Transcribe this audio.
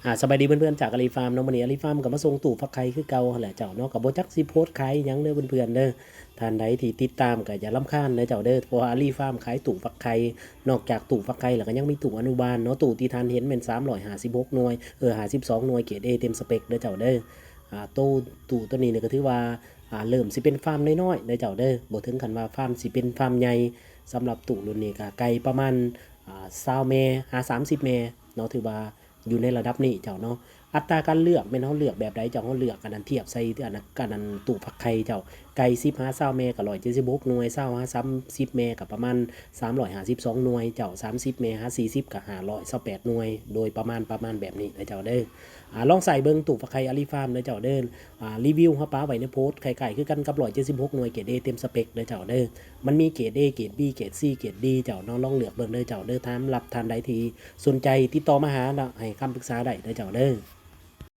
ອາ ສະບາຍດີເພື່ອນໆ ຈາກອາລີຟາມເນາະ. ມື້ນີ້ອາລີຟາມກໍມາສົ່ງຕູ້ຟັກໄຂ່ຄືເກົ່າຫັ້ນແຫຼະເຈົ້າເນາະ. ກໍບໍ່ຈັກຊິໂພສຂາຍຫຍັງເດີເພື່ອນໆເດີ. ທ່ານໃດທີ່ຕິດຕາມກໍຢ່າລຳຄານເດີເຈົ້າເດີ, ເພາະວ່າອາລີຟາມຂາຍຕູ້ຟັກໄຂ່. ນອກຈາກຕູ້ຟັກໄຂ່ແລ້ວ ກໍຍັງມີຕູ້ອະນຸບານເນາະ. ຕູ້ທີ່ທ່ານເຫັນແມ່ນສາມຮ້ອຍຫ້າສິບຫົກໜ່ວຍ ເອີ ຫ້າສິບສອງໜ່ວຍ ເກຣດເອເຕັມສະເປັກເດີເຈົ້າເດີ. ອາ ໂຕຕູ້ໂຕນີ້ນີ້ກໍຖືວ່າ ອາ ເລີ່ມຊິເປັນຟາມນ້ອຍໆເດີເຈົ້າເດີ, ບໍ່ເຖິງຂັ້ນວ່າຟາມຊິເປັນຟາມໃຫຍ່. ສຳລັບຕູ້ລຸ້ນນີ້ກໍໄກ່ປະມານ ອາ ຊາວແມ່ຫາສາມສິບແມ່ເນາະ, ຖືວ່າ ຢູ່ໃນລະດັບນີ້ເຈົ້າເນາະ. ອັດຕາການເລືອກແມ່ນເຮົາເລືອກແບບໃດເຈົ້າ? ເຮົາເລືອກອັນນັ້ນທຽບໃສ່ອັນນັ້ນ ອັນນັ້ນຕູ້ຟັກໄຂ່ເຈົ້າ. ໄກ່ສິບຫາຊາວແມ່ກໍຮ້ອຍເຈັດສິບຫົກໜ່ວຍ, ຊາວຫາສາມສິບແມ່ກໍປະມານສາມຮ້ອຍຫ້າສິບສອງໜ່ວຍເຈົ້າ, ສາມສິບແມ່ຫາສີ່ສິບກໍຫ້າຮ້ອຍຊາວແປດໜ່ວຍ ໂດຍປະມານ ປະມານແບບນີ້ເດີເຈົ້າເດີ. ອາ ລອງໃສ່ເບິ່ງຕູ້ຟັກໄຂ່ອາລີຟາມເດີເຈົ້າເດີ. ອາ ຣີວິວເຮົາປະໄວ້ໃນໂພສຄ້າຍໆຄືກັນກັບຮ້ອຍເຈັດສິບຫົກໜ່ວຍ ເກຣດເອເຕັມສະເປັກເດີເຈົ້າເດີ. ມັນມີເກຣດເອ ເກຣດບີ ເກຣດຊີ ເກຣດດີເຈົ້າເນາະ. ລອງເລືອກເບິ່ງເດີເຈົ້າເດີ. ສຳລັບທ່ານໃດທີ່ສົນໃຈ ຕິດຕໍ່ມາຫາເນາະ ໃຫ້ຄຳປຶກສາໄດ້ເດີເຈົ້າເດີ.